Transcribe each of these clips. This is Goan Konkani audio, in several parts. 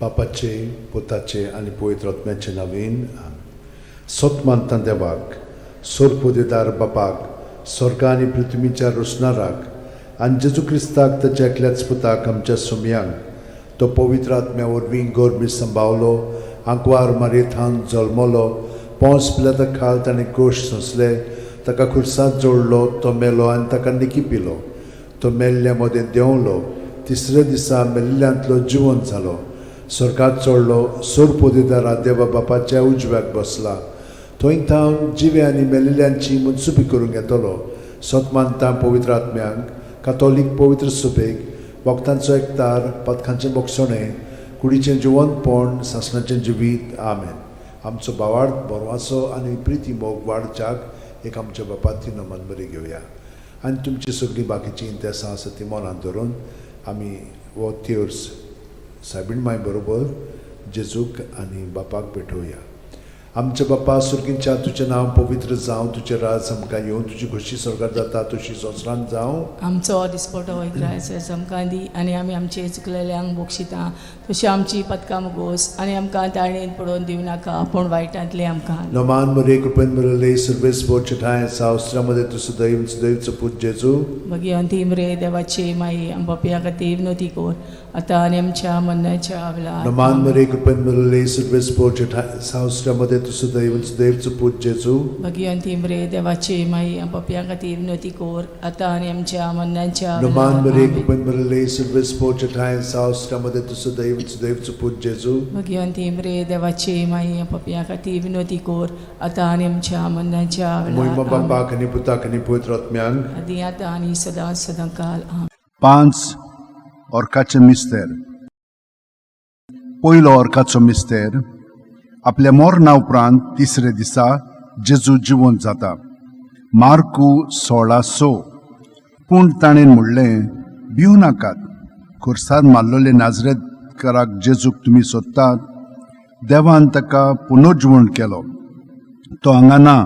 बापाचे, पुताचे आनी पवित्र आत्म्याचे नांवान आमेन. सत मानता देवाक, सोरपोदेदार बापाक, स्वर्गा आनी पृथ्वीच्या रोसणाराक, आनी जेजू क्रिस्ताक, ताच्या एकल्याच पुताक, आमच्या सोमयांक, तो पवित्र आत्म्या वरवीं गर्भी संभावलो, आंकवार मारयेथावन जल्मलो, पोंस पिलाता खाल ताणें कोश सोंसले, ताका खुर्सात जोडलो, तो मेलो आनी ताका निकी पिलो, तो मेल्ल्या मदें देंवलो, तिसऱ्या दिसा मेल्ल्यांतलो जिवंत जालो, स्वर्गात चडलो, सोरपोदेदारा देवा बापाच्या उजव्याक बसला, थंय थावन जिवे आनी मेल्ल्यांची मनसुबी करूंक येतलो. सत मानता पवित्र आत्म्यांक, कातोलीक पवित्र सभेक, भक्तांचो एकतार, पदकांचें बक्षणें, कुडीचें जिवंतपण, सासणाचें जिवीत. आमेन. आमचो भावार्थ, बरवासो आनी प्रिती मोग वाडच्याक एक आमच्या बापाती नमन बरी घेवया आनी तुमची सगळीं बाकीचीं इंतेसां आसा ती मनांत धरून आमी हो तेर्स सायबीण माय बरोबर जेजूक आनी बापाक भेटोवया. आमच्या बापा सुर्गींच्या, तुजें नांव पवित्र जावं, तुजें राज आमकां येवं, तुजी खोशी स्वर्गात जाता तशी संवसारांत जावं. आमचो दिसपटो इग्रायस आमकां दी आनी आमी आमचे चुकलेल्यांक बक्षिता तशी आमची पदकां मुगोस आनी आमकां ताळणेन पडोवन दिवं नाका, पूण वायटांतले आमकां. नमान मरे, कृपेन भरले, सर्वेस्पर ठांय सावस्त्रामध्ये तूं सदैव सदैवचो पूत जेजू. भगिवंती मरे देवाची माई, आम पापया खातीर विनवती कर, आतां आनी आमच्या मरणाच्या वेळार. नमान मरे, कृपेन भरले, सर्वेस्पर ठांय सावस्त्रामध्ये तूं सदैव सदैवचो पूत जेजू. भगिवंती मरे देवाची माई, आम पापया खातीर विनवती कर, आतां आनी आमच्या मरणाच्या नमान वेळार. मरे, आमेन. कृपेन भरले, सर्वेस्पर ठांय सावस्त्रामध्ये तूं सदैव सदैवचो पूत जेजू. भगिवंती मरे देवाची माई, आम पापया खातीर विनवती कर, आतां आनी आमच्या मरणाच्या मोहिमा वेळार. आमेन. बापाक आनी पुताक आनी पवित्र आत्म्यांक. आदी आतां आनी सदां सदां काल. आमेन. पांच ऑर्काचे मिस्तेर. पयलो ऑर्काचो मिस्तेर, आपल्या मरणा उपरांत तिसरे दिसा जेजू जिवंत जाता. मार्कू 16:6. पूण ताणें म्हणलें, भिवू नाकात. खुर्सार मारलेले नाजरेतकाराक जेजूक तुमी सोदतात. देवान ताका पुनर्जिवण केलो. तो हांगा ना.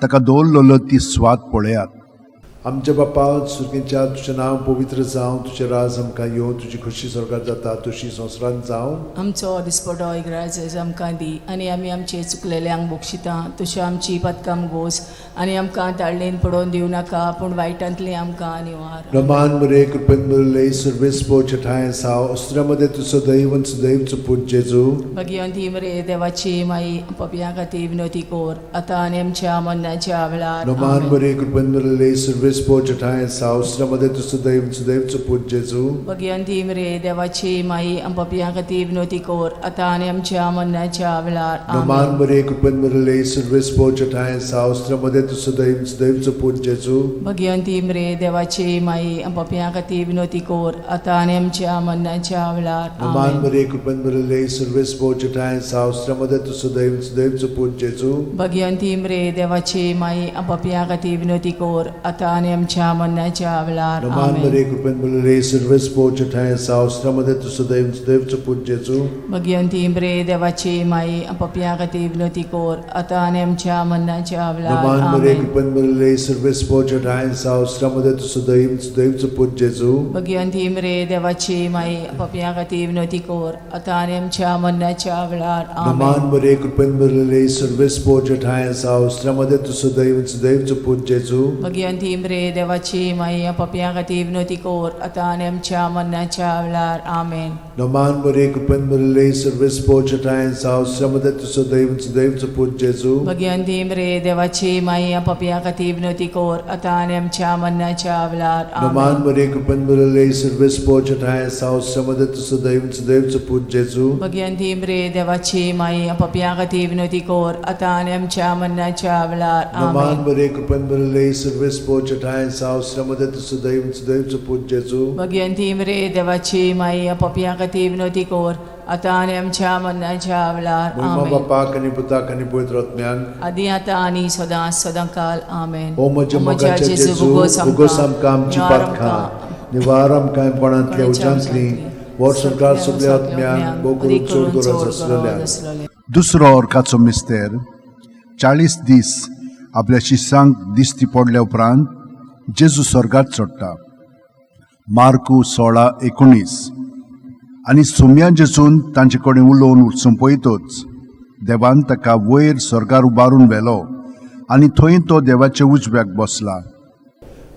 ताका दवरलेलो ती सुवात पळयात. आमच्या बापा सुर्गींच्या, तुजें नांव पवित्र जावं, तुजें राज आमकां येवं, तुजी खोशी स्वर्गात जाता तशी संवसारांत जावं. आमचो दिसपटो इग्राज आमकां दी आनी आमी आमचे चुकलेल्यांक बक्षिता तश्यो आमची पदकां गोस आनी आमकां ताळणेन पडोवन दिवं नाका, पूण वायटांतली आमकां निवार. नमान मरे, कृपेन भरले, सर्वेस्पर ठांय साव अस्त्रामध्ये तूं सदैव सदैवचो पूत जेजू. भगिवंती मरे देवाची माई, पपया खातीर विनवती कर, आतां आनी आमच्या मरणाच्या वेळार. नमान आमेन. मरे, कृपेन भरले, सर्वेस्पर ठांय साव अस्त्रामध्ये तूं सदैव सदैवचो पूत जेजू. भगिवंती मरे देवाची माई, पपया खातीर विनवती कर, आतां आनी आमच्या मरणाच्या वेळार. नमान आमेन. मरे, कृपेन भरले, सर्वेस्पर ठांय साव अस्त्रामध्ये तूं सदैव सदैवचो पूत जेजू. भगिवंती मरे देवाची माई, पपया खातीर विनवती कर, आतां आनी आमच्या मरणाच्या वेळार. नमान आमेन. मरे, कृपेन भरले, सर्वेस्पर ठांय साव अस्त्रामध्ये तूं सदैव सदैवचो पूत जेजू. भगिवंती मरे देवाची माई, पपया खातीर विनवती कर, आतां आनी आमच्या मरणाच्या वेळार. नमान आमेन. मरे, कृपेन भरले, सर्वेस्पर ठांय साव अस्त्रामध्ये तूं सदैव सदैवचो पूत जेजू. भगिवंती मरे देवाची माई, पपया खातीर विनवती कर, आतां आनी आमच्या मरणाच्या वेळार. नमान मरे, आमेन. कृपेन भरले, सर्वेस्पर ठांय साव अस्त्रामध्ये तूं सदैव सदैवचो पूत जेजू. भगिवंती मरे देवाची माई, पपया खातीर विनवती कर, आतां आनी आमच्या मरणाच्या वेळार. नमान आमेन. मरे, कृपेन भरले, सर्वेस्पर ठांय साव अस्त्रामध्ये तूं सदैव सदैवचो पूत जेजू. भगिवंती मरे देवाची माई, पपया खातीर विनवती कर, आतां आनी आमच्या मरणाच्या वेळार. आमेन. नमान मरे, कृपेन भरले, सर्वेस्पर ठांय साव अस्त्रामध्ये तूं सदैव सदैवचो पूत जेजू. भगिवंती मरे देवाची माई, पपया खातीर विनवती कर, आतां आनी आमच्या मरणाच्या वेळार. नमान आमेन. मरे, कृपेन भरले, सर्वेस्पर ठांय साव अस्त्रामध्ये तूं सदैव सदैवचो पूत जेजू. भगिवंती मरे देवाची माई, पपया खातीर विनवती कर, आतां आनी आमच्या मरणाच्या वेळार. नमान आमेन. मरे, कृपेन भरले, सर्वेस्पर ठांय साव अस्त्रामध्ये तूं सदैव सदैवचो पूत जेजू. भगिवंती मरे देवाची माई, पपया खातीर विनवती कर, आतां आनी आमच्या मरणाच्या वेळार. मोहिमा आमेन. बापाक आनी पुताक आनी पवित्र आत्म्याक. आदी आतां आनी सदां सदां काल. आमेन. ओ म्हज्या मोगाच्या जेजू, उगोस आमकां आमची पातकां, निवार आमकां कोणांतल्या उज्यांतली, वर्स संवसार सगल्या आत्म्यांक, भोव करून चड गरज आसलेल्या. दुसरो ऑर्काचो मिस्तेर, 40 दीस आपल्या शिसांक दिश्टी पडल्या उपरांत जेजू स्वर्गात चडटा. मार्कू 16:19. आनी सोम्या जेजून तांचे कडेन उलोवन सोंपयतच देवान ताका वयर स्वर्गार उबारून व्हेलो आनी थंय तो देवाच्या उजव्याक बसला.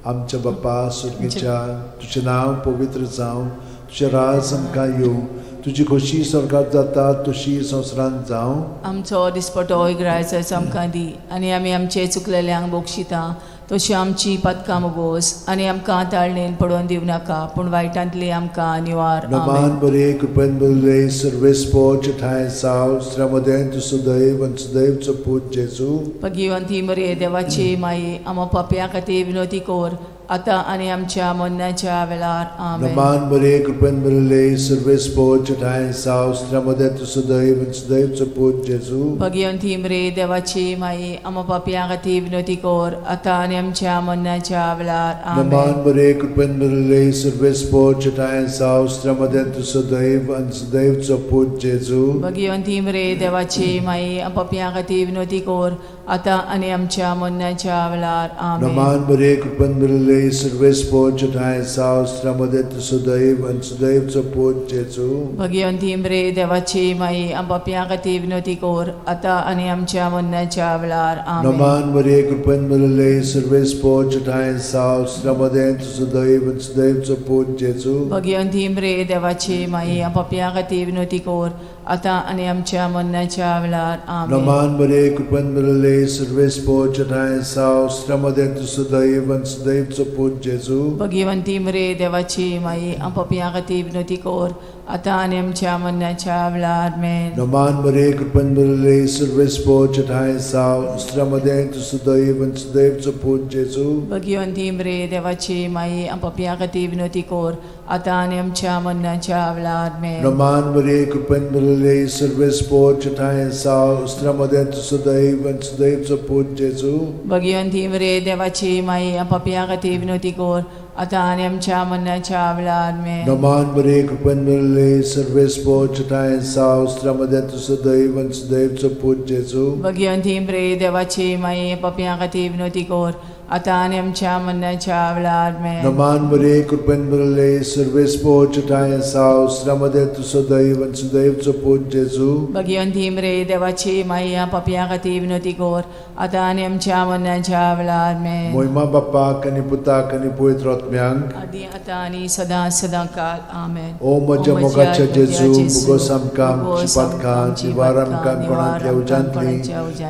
आमच्या बापा सुर्गीच्या, तुजें नांव पवित्र जावं, तुजें राज आमकां येवं, तुजी खोशी स्वर्गात जाता तशी संवसारांत जावं. आमचो दिसपटो इग्रायचो आमकां दी आनी आमी आमचे चुकलेल्यांक बक्षिता तशी आमची पातकां मोगोस आनी आमकां ताळणेन पडोवन दिवं नाका पूण वायटांतली आमकां निवार. आमेन. नमान बरे कृपेन बरले सर्वेस्पोच ठांय साव श्रमदें तूं सुदैव आनी सुदैवचो पूत जेजू. भगिवंती मरे देवाची माई, आमा पापया खातीर विनोती कोर आतां आनी आमच्या मरणाच्या वेळार. आमेन. नमान बरे कृपेन बरले सर्वेस्पोच ठांय साव श्रमदें तूं सुदैव आनी सुदैवचो पूत जेजू. भगिवंती मरे देवाची माई, आमा पापया खातीर विनोती कोर आतां आनी आमच्या मरणाच्या वेळार. नमान आमेन. बरे कृपेन बरले सर्वेस्पोच ठांय साव श्रमदें तूं सुदैव आनी सुदैवचो पूत जेजू. भगिवंती मरे देवाची माई, पापया खातीर विनोती कोर आतां आनी आमच्या मरणाच्या वेळार. आमेन. नमान बरे कृपेन बरले सर्वेस्पोच ठांय साव श्रमदें तूं सुदैव आनी सुदैवचो पूत जेजू. भगिवंती मरे देवाची माई, पापया खातीर विनोती कोर आतां आनी आमच्या मरणाच्या वेळार. आमेन. नमान मरे कृपेन बरले सर्वेस्पोच ठांय साव श्रमदें तूं सुदैव आनी सुदैवचो पूत जेजू. भगिवंती मरे देवाची माई, पापया खातीर विनोती कोर आतां आनी आमच्या मरणाच्या वेळार. आमेन. नमान मरे कृपेन बरले सर्वेस्पोच ठांय साव श्रमदें तूं सुदैव आनी सुदैवचो पूत जेजू. भगिवंती मरे देवाची माई, पापया खातीर विनोती कोर आतां आनी आमच्या मरणाच्या वेळार. आमेन. नमान मरे कृपेन बरले सर्वेस्पोच ठांय साव श्रमदें तूं सुदैव आनी सुदैवचो पूत जेजू. भगिवंती मरे देवाची माई, पापया खातीर विनोती कोर आतां आनी आमच्या मरणाच्या वेळार. आमेन. नमान मरे कृपेन बरले सर्वेस्पोच ठांय साव श्रमदें तूं सुदैव आनी सुदैवचो पूत जेजू. भगिवंती मरे देवाची माई, पापया खातीर विनोती कोर आतां आनी आमच्या मरणाच्या वेळार. आमेन. नमान मरे कृपेन बरले सर्वेस्पोच ठांय साव श्रमदें तूं सुदैव आनी सुदैवचो पूत जेजू. भगिवंती मरे देवाची माई, पापया खातीर विनोती कोर आतां आनी आमच्या मरणाच्या वेळार. आमेन. नमान मरे कृपेन बरले सर्वेस्पोच ठांय साव श्रमदें तूं सुदैव आनी सुदैवचो पूत जेजू. भगिवंती मरे देवाची माई, पापया खातीर विनोती कोर आतां आनी आमच्या मरणाच्या वेळार. आमेन. मोहिमा बाप्पाक आनी पुताक आनी पवित्र आत्म्यांक, आदी आतां आनी सदां सदां काल. आमेन. ओ म्हज्या मोगाच्या जेजू, मुगोस आमकां आमची पातकां निवार आमकां कोणांतल्या उज्यांतली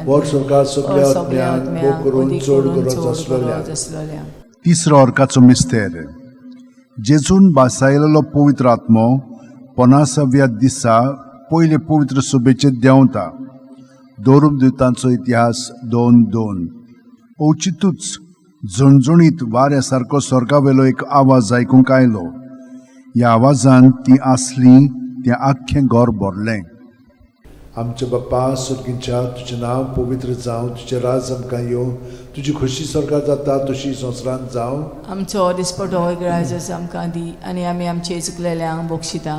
वर स्वर्गात सगल्या आत्म्यांक भोग करून चड गरज आसलेल्या. आसलेल्या. तिसरो अर्काचो मिस्तेर. जेजून बासायलेलो पवित्र आत्मो पनासाव्या दिसा पयले पवित्र सभेचेर देंवता. दवरूप दुतांचो इतिहास 2:2. अवचितूच झणझणीत वाऱ्या सारको स्वर्गावेलो एक आवाज आयकूंक आयलो. ह्या आवाजान ती आसली तें आख्खें घर भरलें. आमच्या बाप्पा स्वर्गीच्या, तुजें नांव पवित्र जावं, तुजें राज आमकां येवं, तुजी खोशी स्वर्गात जाता तशी संवसारांत जावं. आमचो दिसपटो इग्रायजस आमकां दी आनी आमी आमचे चुकलेल्यांक बक्षिता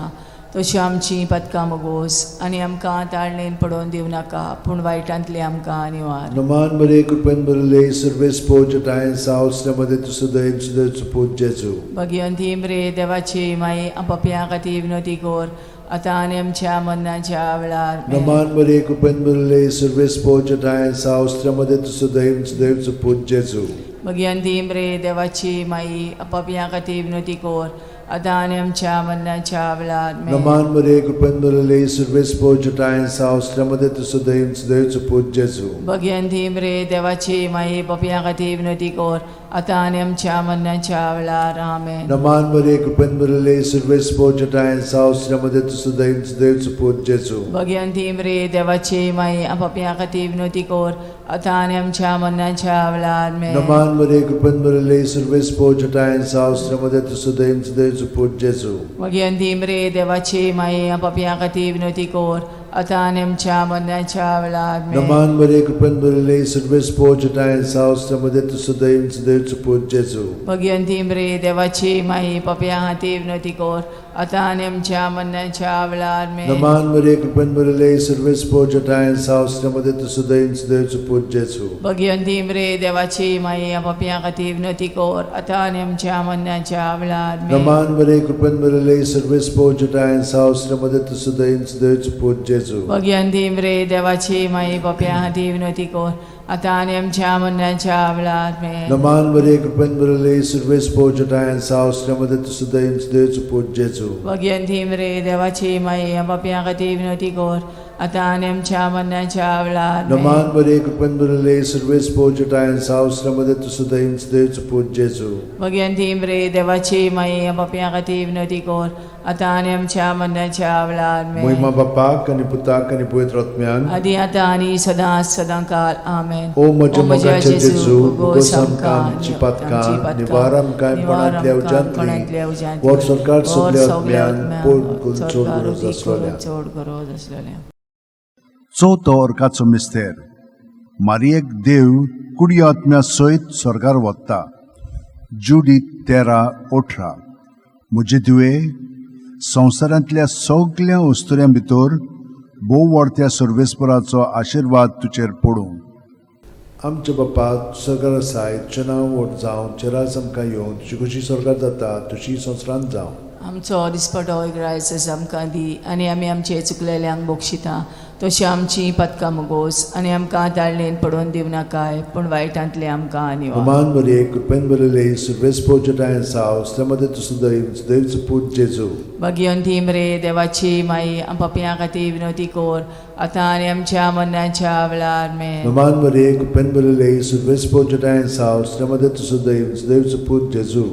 तशी आमची पातकां मोगोस आनी आमकां ताळणेन पडोवन दिवं नाका पूण वायटांतली आमकां निवार. नमान बरे कृपेन बरले सर्वेस्पोच ठांय साव श्रमदें तूं सुदैव सुदैवचो पूत जेजू. भगिवंती मरे देवाची माई, पापया खातीर विनोती कोर आतां आनी आमच्या मरणाच्या वेळार. आमेन. नमान बरे कृपेन बरले सर्वेस्पोच ठांय साव श्रमदें तूं सुदैव सुदैवचो पूत जेजू. भगिवंती मरे देवाची माई, पापया खातीर विनोती कोर आतां आनी आमच्या मरणाच्या वेळार. आमेन. नमान मरे कृपेन बरले सर्वेस्पोच ठांय साव श्रमदें तूं सुदैव सुदैवचो पूत जेजू. भगिवंती मरे देवाची माई, पापया खातीर विनोती कोर आतां आनी आमच्या मरणाच्या वेळार. आमेन. नमान मरे कृपेन बरले सर्वेस्पोच ठांय साव श्रमदें तूं सुदैव सुदैवचो पूत जेजू. भगिवंती मरे देवाची माई, पापया खातीर विनोती कोर आतां आनी आमच्या मरणाच्या वेळार. आमेन. नमान मरे कृपेन बरले सर्वेस्पोच ठांय साव श्रमदें तूं सुदैव सुदैवचो पूत जेजू. भगिवंती मरे देवाची माई, पापया खातीर विनोती कोर आतां आनी आमच्या मरणाच्या वेळार. आमेन. नमान मरे कृपेन बरले सर्वेस्पोच ठांय साव श्रमदें तूं सुदैव सुदैवचो पूत जेजू. भगिवंती मरे देवाची माई, पापया खातीर विनोती कोर आतां आनी आमच्या मरणाच्या वेळार आमेन. नमान मरिये, कृपेन भरिल्ले, सर्वेस्पोर जटायन साव, मध्ये तूं सदैव देवचो पूत जेजू. भगिवंती मरे देवाची माई, पापयां खातीर विनवती कर आतां आनी आमच्या मरणाच्या वेळार आमेन. नमान मरिये, कृपेन भरिल्ले, सर्वेस्पोर जटायन साव, मध्ये तूं सदैव देवचो पूत जेजू. भगिवंती मरे देवाची माई, पापयां खातीर विनवती कर आतां आनी आमच्या मरणाच्या वेळार आमेन. नमान मरिये, कृपेन भरिल्ले, सर्वेस्पोर जटायन साव, मध्ये तूं सदैव देवचो पूत जेजू. भगिवंती मरे देवाची माई, पापयां खातीर विनवती कर आतां आनी आमच्या मरणाच्या वेळार आमेन. नमान मरिये, कृपेन भरिल्ले, सर्वेस्पोर जटायन साव, मध्ये तूं सदैव देवचो पूत जेजू. भगिवंती मरे देवाची माई, पापयां खातीर विनवती कर आतां आनी आमच्या मरणाच्या वेळार आमेन. महिमा बापाक आनी पुताक आनी पवित्र आत्म्याक. आदी आतां आनी सदां सदां काल आमेन. ओ म्हज्या मोगाचे जेजू, भोगोस आमकां आमची पातकां, निवार आमकां कोणांतल्या उज्यांतली, वर सरकार सगल्या आत्म्यान पोड करून चड गरज आसलोल्या. चड गरज आसलेल्या. चवथो अर्काचो मिस्तेर. मारियेक देव कुडी आत्म्या सयत स्वर्गार वता. जुडी 13:18. म्हजे धुवे, संवसारांतल्या सगल्या वस्तुऱ्यां भितर भोव व्हडत्या सर्वेस्पराचो आशिर्वाद तुजेर पडूं. आमच्या बापा सरकार आसाय, तुजें नांव व्हड जावं, तुजें राज आमकां येवं, तुजी खुशी स्वर्गार जाता तशी संवसारांत जावं. आमचो दिसपटो एक आमकां दी आनी आमी आमचे चुकलेल्यांक बक्षिता तशी आमची पदकां मुगोस आनी आमकां ताळणेन पडोवन दिवं नाकाय, पूण वायटांतले आमकां निवार. नमान मरिये, कृपेन भरिल्ले, सर्वेस्पोर जटायन साव, मध्ये तूं सदैव देवचो पूत जेजू. भगिवंती मरे देवाची माई, पापयां खातीर विनवती कर आतां आनी आमच्या मरणाच्या वेळार आमेन. नमान मरिये, कृपेन भरिल्ले, सर्वेस्पोर जटायन साव, मध्ये तूं सदैव देवचो पूत जेजू.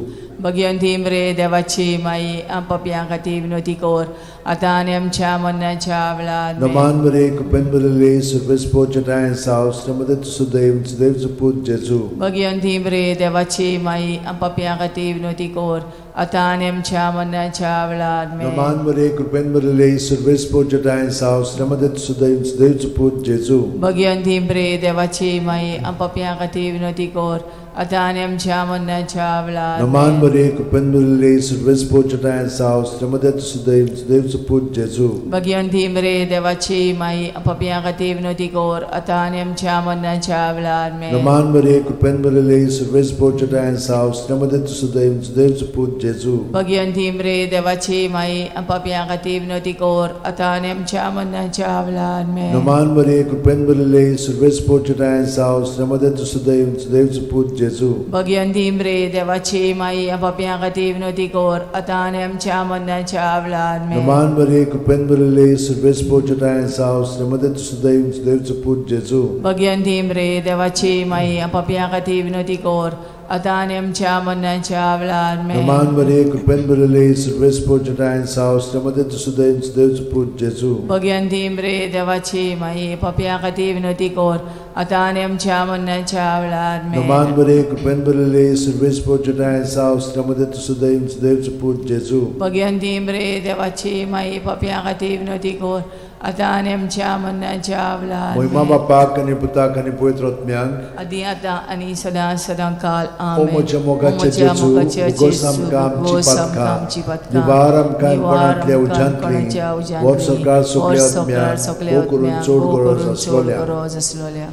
भगिवंती मरे देवाची माई, पापयां खातीर विनवती कर आतां आनी आमच्या मरणाच्या वेळार आमेन. नमान मरिये, कृपेन भरिल्ले, सर्वेस्पोर जटायन साव, मध्ये तूं सदैव देवचो पूत जेजू. भगिवंती मरे देवाची माई, पापयां खातीर विनवती कर आतां आनी आमच्या मरणाच्या वेळार आमेन. नमान मरिये, कृपेन भरिल्ले, सर्वेस्पोर जटायन साव, मध्ये तूं सदैव देवचो पूत जेजू. भगिवंती मरे देवाची माई, पापयां खातीर विनवती कर आतां आनी आमच्या मरणाच्या वेळार नमान आमेन. मरिये, कृपेन भरिल्ले, सर्वेस्पोर जटायन साव, मध्ये तूं सदैव देवचो पूत जेजू. भगिवंती मरे देवाची माई, पापयां खातीर विनवती कर आतां आनी आमच्या मरणाच्या वेळार आमेन. नमान मरिये, कृपेन भरिल्ले, सर्वेस्पोर जटायन साव, मध्ये तूं सदैव देवचो पूत जेजू. भगिवंती मरे देवाची माई, पापयां खातीर विनवती कर आतां आनी आमच्या मरणाच्या वेळार आमेन. नमान मरिये, कृपेन भरिल्ले, सर्वेस्पोर जटायन साव, मध्ये तूं सदैव देवचो पूत जेजू. भगिवंती मरे देवाची माई, पापयां खातीर विनवती कर आतां आनी आमच्या मरणाच्या वेळार आमेन. नमान मरिये, कृपेन भरिल्ले, सर्वेस्पोर जटायन साव, मध्ये तूं सदैव देवचो पूत जेजू. भगिवंती मरे देवाची माई, पापयां खातीर विनवती कर आतां आनी आमच्या मरणाच्या वेळार आमेन. नमान मरिये, कृपेन भरिल्ले, सर्वेस्पोर जटायन साव, मध्ये तूं सदैव देवचो पूत जेजू. भगिवंती मरे देवाची माई, पापयां खातीर विनवती कर आतां आनी आमच्या मरणाच्या वेळार आमेन. नमान मरिये, कृपेन भरिल्ले, सर्वेस्पोर जटायन साव, मध्ये तूं सदैव देवचो पूत जेजू. भगिवंती मरे देवाची माई, पापयां खातीर विनवती कर आतां आनी आमच्या मरणाच्या वेळार महिमा आमेन. बापाक आनी पुताक आनी पवित्र आत्म्याक. आदी आतां आनी सदां सदां काल ओ आमेन. म्हज्या मोगाचे जेजू, भोगोस आमकां आमची पातकां, निवार आमकां कोणांतल्या उज्यांतली, वर सरकार सगल्या आत्म्याक भोव करून चड गरज आसलोल्या. गरज आसलोल्या.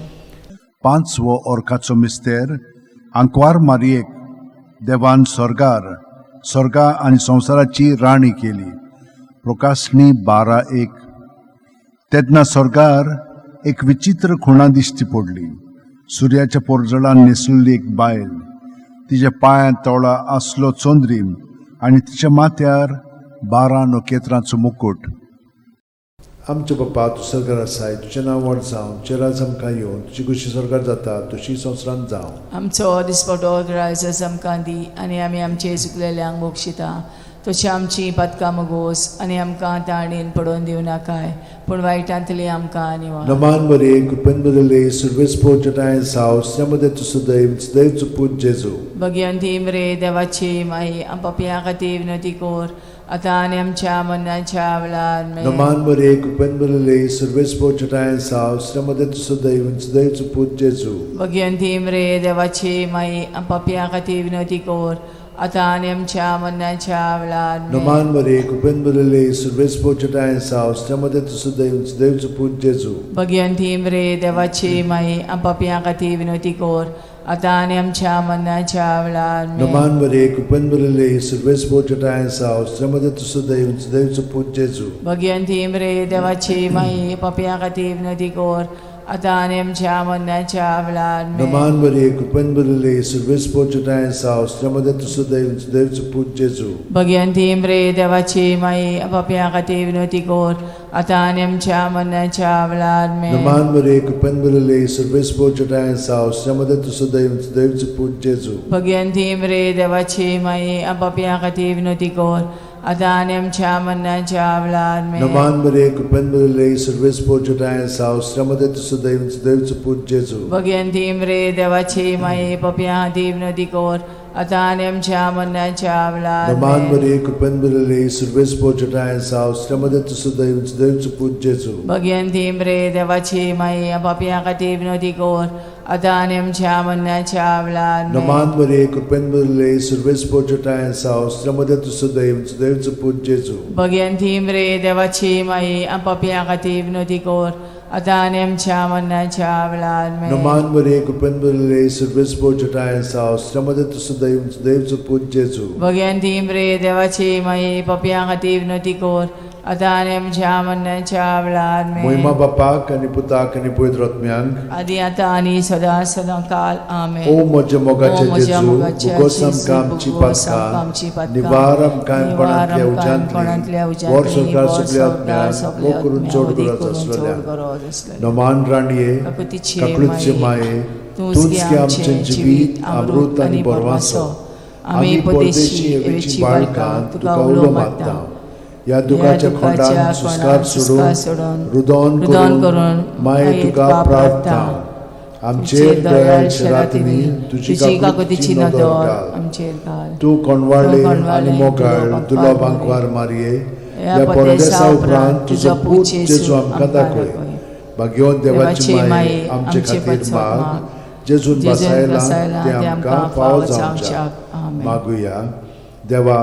पांचवो अर्काचो मिस्तेर. आंकवार मारियेक देवान स्वर्गार स्वर्गा आनी संवसाराची राणी केली. प्रकाशणी 12:1. तेन्ना स्वर्गार एक विचित्र खुणा दिश्टी पडली. सुर्याच्या पोरजळान न्हेसलेली एक बायल, तिच्या पांयां तोळा आसलो चंद्रीम आनी तिच्या माथ्यार 12 नखेत्रांचो मुकूट. आमच्या बापा, तूं सरकार आसाय, तुजें नांव व्हड जावं, तुजें राज आमकां येवं, तुजी खुशी सरकार जाता तशी संवसारांत जावं. आमचो दिसपटो रायस आमकां दी आनी आमी आमचे चुकलेल्यांक बक्षिता तशी आमची पातकां मुगोस आनी आमकां ताणेन पडोवन दिवं नाकाय, पूण वायटांतली आमकां निवार. नमान मरिये, कृपेन भरिल्ले, सर्वेस्पोर जटायन साव, मध्ये तूं सदैव देवचो पूत जेजू. भगिवंती मरे देवाची माई, पापयां खातीर विनवती कर आतां आनी आमच्या मरणाच्या वेळार आमेन. नमान मरिये, कृपेन भरिल्ले, सर्वेस्पोर जटायन साव, मध्ये तूं सदैव देवचो पूत जेजू. भगिवंती मरे देवाची माई, पापयां खातीर विनवती कर आतां आनी आमच्या मरणाच्या वेळार आमेन. नमान मरे कृपेन भरिल्ले सुर्वेस पोचटाय साव श्रमदे तुसो देव देवचो पूत जेजू. भगवंती मरे देवाची माई, आपापया खातीर विनवती कर, आतां आनी आमच्या मरणाच्या वेळार आमेन. नमान मरे कृपेन भरिल्ले सुर्वेस पोचटाय साव श्रमदे तुसो देव देवचो पूत जेजू. भगवंती मरे देवाची माई, पापया खातीर विनवती कर, आतां आनी आमच्या मरणाच्या वेळार आमेन. नमान मरे कृपेन भरिल्ले सुर्वेस पोचटाय साव श्रमदे तुसो देव देवचो पूत जेजू. भगवंती मरे देवाची माई, पापया खातीर विनवती कर, आतां आनी आमच्या मरणाच्या वेळार आमेन. नमान मरे कृपेन भरिल्ले सुर्वेस पोचटाय साव श्रमदे तुसो देव देवचो पूत जेजू. भगवंती मरे देवाची माई, पापया खातीर विनवती कर, आतां आनी आमच्या मरणाच्या वेळार आमेन. नमान मरे कृपेन भरिल्ले सुर्वेस पोचटाय साव श्रमदे तुसो देव देवचो पूत जेजू. भगवंती मरे देवाची माई, पापया खातीर विनवती कर, आतां आनी आमच्या मरणाच्या वेळार नमान आमेन. मरे कृपेन भरिल्ले सुर्वेस पोचटाय साव श्रमदे तुसो देव देवचो पूत जेजू. भगवंती मरे देवाची माई, पापया खातीर विनवती कर, आतां आनी आमच्या मरणाच्या वेळार आमेन. नमान मरे कृपेन भरिल्ले सुर्वेस पोचटाय साव श्रमदे तुसो देव देवचो पूत जेजू. भगवंती मरे देवाची माई, पापया खातीर विनवती कर, आतां आनी आमच्या मरणाच्या वेळार आमेन. नमान मरे कृपेन भरिल्ले सुर्वेस पोचटाय साव श्रमदे तुसो देव देवचो पूत जेजू. भगवंती मरे देवाची माई, पापया खातीर विनवती कर, आतां आनी आमच्या मरणाच्या वेळार आमेन. मोहिमा बापाक आनी पुताक आनी पवित्र आत्म्यांक, आदी आतां आनी सदां सदां काल आमेन. ओ म्हज्या मोगाचे ओ म्हज्या जेजू, मोगाचे भुगोस जेजू, आमकां आमची भुगोस आमकां आमची पातकां, पातकां, निवार आमकां निवार कोणांतल्या आमकां कोणांतल्या उज्यांतली, उज्यांतली, वर संवसार वर सगल्या संवसार आत्म्यांक, सगल्या मोग करून आत्म्यांक, चड वदी गरज करून चड आसलेल्या. गरज आसलेल्या. नमान राणये, काकुतीचे काकळूतचे माये, माये, तूंच तूंच गे गे आमचें आमचें जिवीत, अमृत आनी बरवासो. आमी परदेशी एवेची बाळकां तुका उलो मारता. ह्या दुखाच्या खोंडान सुस्कार सोडून, रुदोन रुदन करून करून माये तुका प्रार्थना. आमचेर दयाळ शेरातिनी तुजी तुजी काकुतीची काकुतीची नदर नदर घाल. आमचेर घाल. तूं कोणवाळे तूं कोणवाळे आनी मोगाळ तुलो तुलो बांकवार बांकवार मारये, ह्या ह्या परदेसा परदेसा उपरांत उपरांत तुजो तुजो पूत पूत जेजू जेजू आमकां आमकां दाखय. दाखय. भाग्यवंत देवाची देवाची माये, माये, आमचे आमचे खातीर पासत माग, माग, जेजून जेजून बसायला बसायला ते ते आमकां आमकां फावो फावो जावच्याक. जावच्याक. आमेन. मागुया. देवा,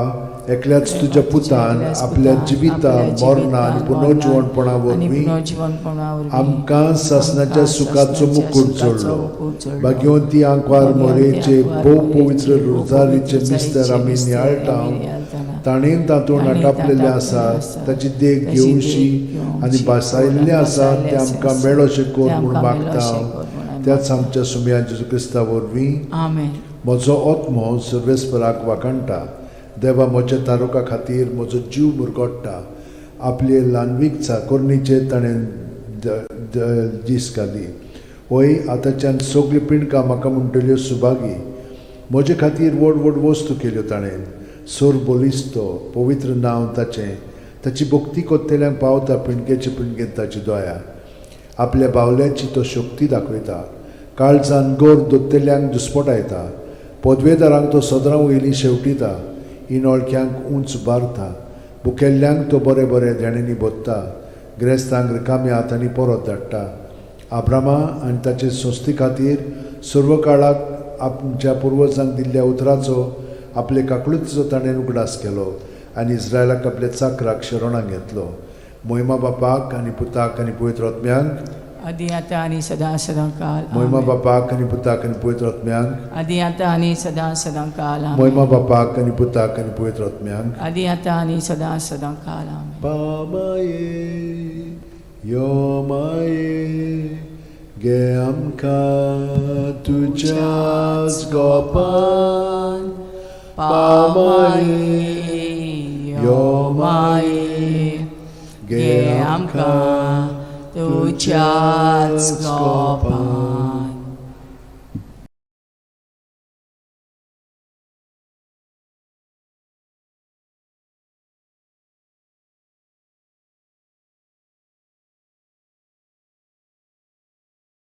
एकल्याच तुज्या पुतान एकल्याच आपल्या पुतान जिविता आपल्या मरणान जिवितान, पुनर्जिवणपणा मरणान आनी वरवीं पुनर्जिवणपणा वरवीं आमकां सासणाच्या आमकां सुखाचो सासणाच्या मुकूट सुखाचो जोडलो. मुकूट जोडलो. भाग्यवंती आंकवार भाग्यवंती मोरेचे आंकवार भोव मोरेचे पवित्र भोव रोजारीचे पवित्र मिस्तर रोजारीचे आमी मिस्तर नियाळटा, आमी नियाळटाना, ताणें तातूंत ताणें नाटापलेलें तातूंत आसा आसा, ताची देख ताची देख घेवशी घेवशी आनी भासायल्लें आसा भासायल्लें तें आमकां आसा, मेळोशें कर तें म्हूण आमकां मेळोशें मागता कर म्हूण आमी त्याच आमच्या सुमया जेजू क्रिस्ता वरवीं. आमेन. म्हजो आत्मो सर्वेस्पराक वाखाणटा, देवा म्हज्या तारुका खातीर म्हजो जीव मुरगोट्टा. आपले ल्हानवीक चाकोरणीचेर ताणें दीस घाली. वय आतांच्यान सगळीं पिंडकां म्हाका म्हणटल्यो सुभागी. म्हजे खातीर व्हड व्हड वस्तू केल्यो ताणें. सोर बलिस्तो पवित्र नांव ताचें, ताची भक्ती कोत्तेल्यांक पावता पिंडकेचे पिंडकेंत ताची दया. आपल्या बावल्याची तो शक्ती दाखयता, काळजान गोर दोत्तेल्यांक दुस्पटायता. पदवेदारांक तो सदरां वयली शेवटिता, इनोळख्यांक उंच बारता. भुकेल्ल्यांक तो बरें बरें देण्यांनी भोत्ता, ग्रेस्तांक रिकाम्या हातांनी परत धाडटा. आब्रामा आनी ताचे संस्थे खातीर सर्व काळाक आमच्या पुर्वजांक दिल्ल्या उतराचो आपले काकळुतीचो ताणें उगडास केलो आनी इस्रायलाक आपल्या चाकराक शरणाक घेतलो. मोहिमा बापाक आनी पुताक आनी पवित्र आत्म्यांक, आदी आतां आनी सदां सदां काल मोहिमा आमेन. बापाक आनी पुताक आनी पवित्र आत्म्यांक, आदी आतां आनी सदां सदां काल आमेन. मोहिमा बापाक आनी पुताक आनी पवित्र आत्म्यांक. आदी आतां आनी सदां सदां काल आमेन. पामाये यो माये गे आमकां तुज्याच गोपान, पामाये यो यो माये गे गे आमकां तुज्याच गोपान.